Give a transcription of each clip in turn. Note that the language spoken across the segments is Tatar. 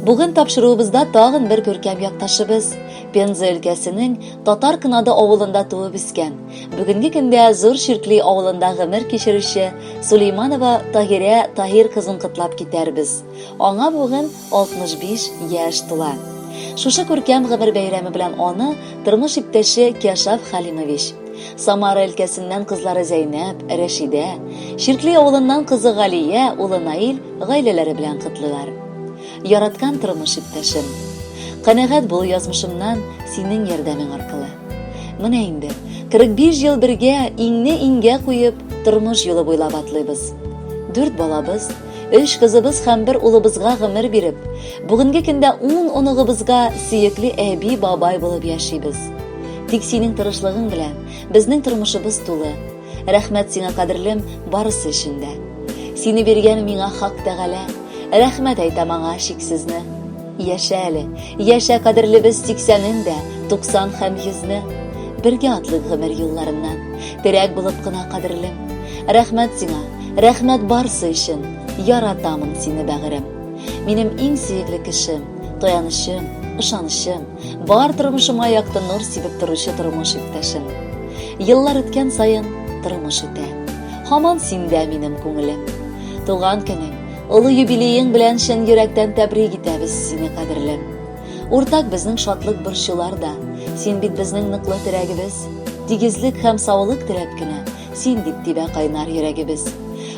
Бүген тапшыруыбызда тагын бер күркәм якташыбыз, Пенза өлкәсенең Татар Кынады авылында туып үскән, бүгенге көндә Зур Чиркли авылында гомер кичерүче Сулейманова Таһирә Таһир кызын котлап китәрбез. Аңа бүген 65 яшь тула. Шушы күркәм гомер бәйрәме белән аны тормыш иптәше Кяшаф Халимович, Самара өлкәсеннән кызлары Зәйнәп, Рәшидә, Чиркли авылыннан кызы Галия, улы Наил гаиләләре белән котлыйлар. Яраткан тормыш иптәшем. Канәгать бул язмышымнан синең ярдәмең аркылы. Менә инде 45 ел бергә иңне иңгә куеп, тормыш юлы буйлап атлыйбыз. Дүрт балабыз, өч кызыбыз һәм бер улыбызга гомер биреп, бүгенге көндә ун оныгыбызга сөекле әби-бабай булып яшибез. Тик синең тырышлыгың белән безнең тормышыбыз тулы. Рәхмәт сиңа, кадерлем, барысы өчен дә. Сине биргән миңа Хак Тәгалә. Рәхмәт әйтәм аңа чиксезне. Яшә әле, яшә, кадерлебез, сиксәнен дә, туксан һәм йөзне. Бергә атлыйк гомер юлларыннан, терәк булып кына, кадерлем. Рәхмәт сиңа, рәхмәт барысы өчен. Яратамын сине, бәгырем. Минем иң сөекле кешем, таянычым, ышанычым. Бар тормышыма якты нур сибеп торучы тормыш иптәшем. Еллар үткән саен тормыш үтә. Һаман синдә минем күңелем. Туган көнең, олы юбилеең белән чын йөрәктән тәбрик итәбез сине, кадерлем. Уртак безнең шатлык борчулар да. Син бит безнең ныклы терәгебез. Тигезлек һәм саулык теләп кенә, син дип тибә кайнар йөрәгебез.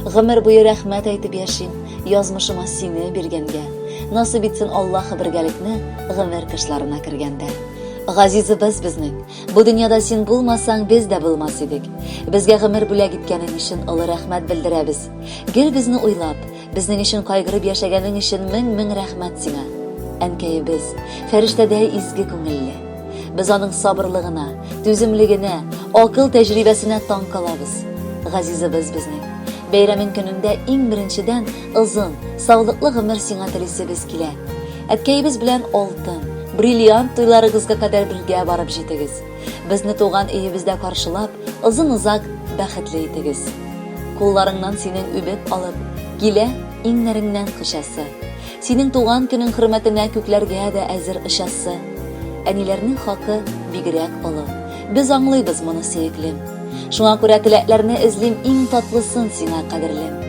Гомер буе рәхмәт әйтеп яшим, язмышыма сине биргәнгә. Насыйп итсен Аллаһы бергәлекне гомер кышларына кергәндә. Газизыбыз безнең, бу дөньяда син булмасаң, без дә булмас идек. Безгә гомер бүләк иткәнең өчен олы рәхмәт белдерәбез. Гел безне уйлап, безнең өчен кайгырып яшәгәнең өчен мең-мең рәхмәт сиңа. Әнкәебез, фәрештәдәй изге күңелле. Без аның сабырлыгына, түземлегенә, акыл тәҗрибәсенә таң калабыз. Газизыбыз безнең. Бәйрәмең көнендә иң беренчедән озын, саулыклы гомер сиңа телисебез килә. Әткәебез белән алтын, бриллиант туйларыгызга кадәр бергә барып җитегез. Безне туган өебездә каршылап, озын-озак бәхетле итегез. Кулларыңнан синең үбеп алып, килә иңнәреңнән кочасы. Синең туган көнең хөрмәтенә күкләргә дә әзер очасы. Әниләрнең хакы бигрәк олы. Без аңлыйбыз моны, сөеклем. Шуңа күрә теләкләрне эзлим иң татлысын сиңа, кадерлем.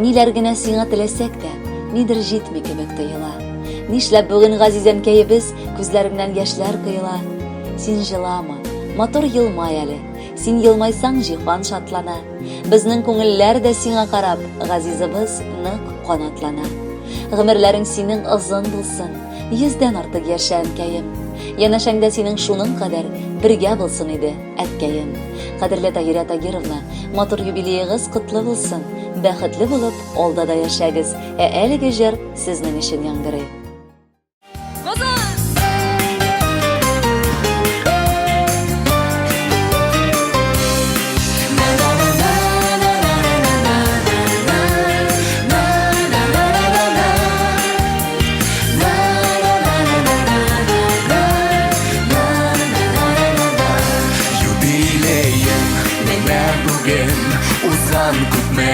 Ниләр генә сиңа теләсәк тә, нидер җитми кебек тоела. Нишләп бүген газиз әнкәебез күзләреннән яшьләр коела? Син җылама, матур елмай әле. Син елмайсаң, җиһан шатлана. Безнең күңелләр дә сиңа карап, газизыбыз нык канатлана. Гомерләрең синең озын булсын, йөздән артык яшә, әнкәем. Янәшәңдә синең шуның кадәр бергә булсын иде, әткәем. Кадерле Таһирә Тагировна, матур юбилеегыз котлы булсын. Бәхетле булып, алда да яшәгез. Ә әлеге җыр сезнең өчен яңгырый. Юбилеем менә бүген узган күпме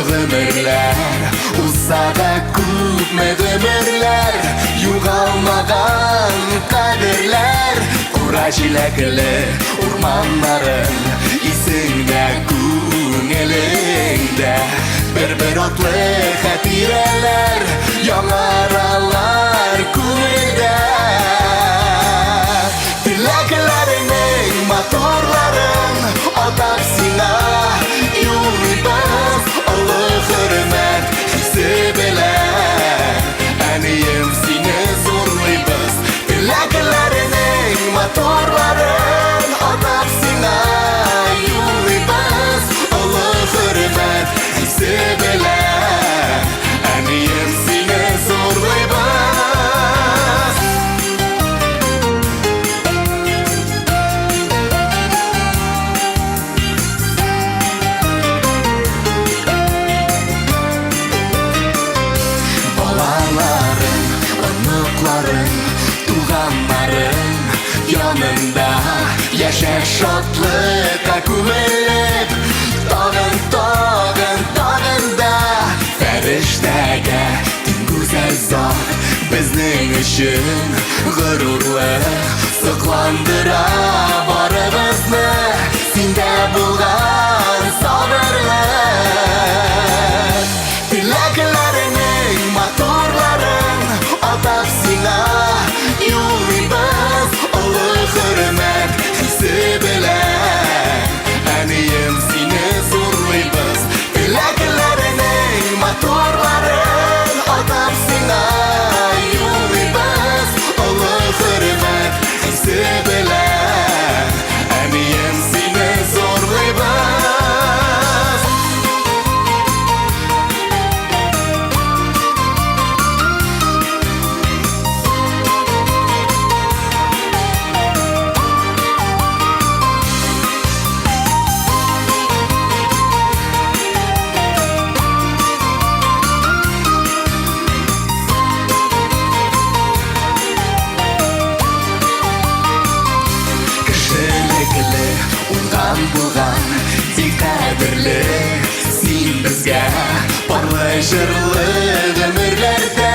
гомерләр Узса да күпме гомерләр Югалмаган кадерләр Кура җиләкле урманнарың Исеңдә, күңелеңдә Бер-бер атлы хатирәләр Яңаралар күңелдә Теләкләреңнең матурларын Атап сиңа юллыйбыз Олы хөрмәт хисе белән Әнием сине зурлыйбыз Теләкләреңнең матурларын Атап сиңа юллыйбыз Олы хөрмәт хисе белән Әнием сине зурлыйбыз. Балаларың, оныкларың, туганнарың янында яшә шатлыкка күмелеп, тагын, тагын, тагын да фәрештәгә тиң гүзәл зат. Безнең өчен горурлык Сокландыра барыбызны Синдә булган сабырлык. Теләкләреңнең матурларын Атап сиңа юллыйбыз Олы хөрмәт хисе белән. Әнием, сине зурлыйбыз. Теләкләреңнең матурларын Атап сиңа юллыйбыз Олы хөрмәт хисе белән. Әнием, сине зурлыйбыз. Кешелекле, уңган булган, тик кадерле син безгә. Парлы җырлы гомерләрдә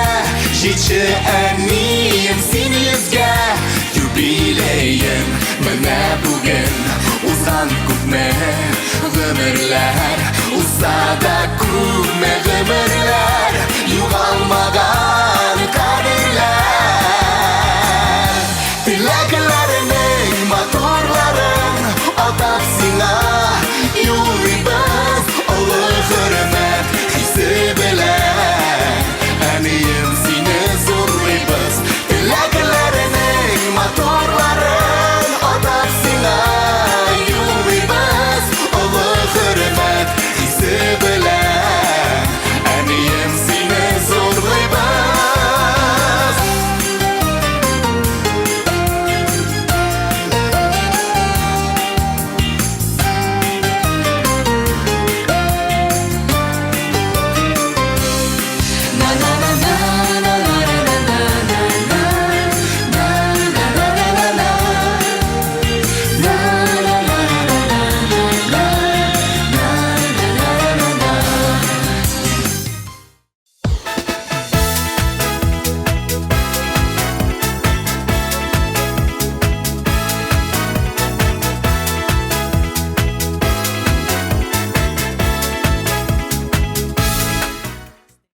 җитче, әнием, син йөзгә. Юбилеең менә бүген, узган күпме гомерләр. Узса да күпме гомерләр, югал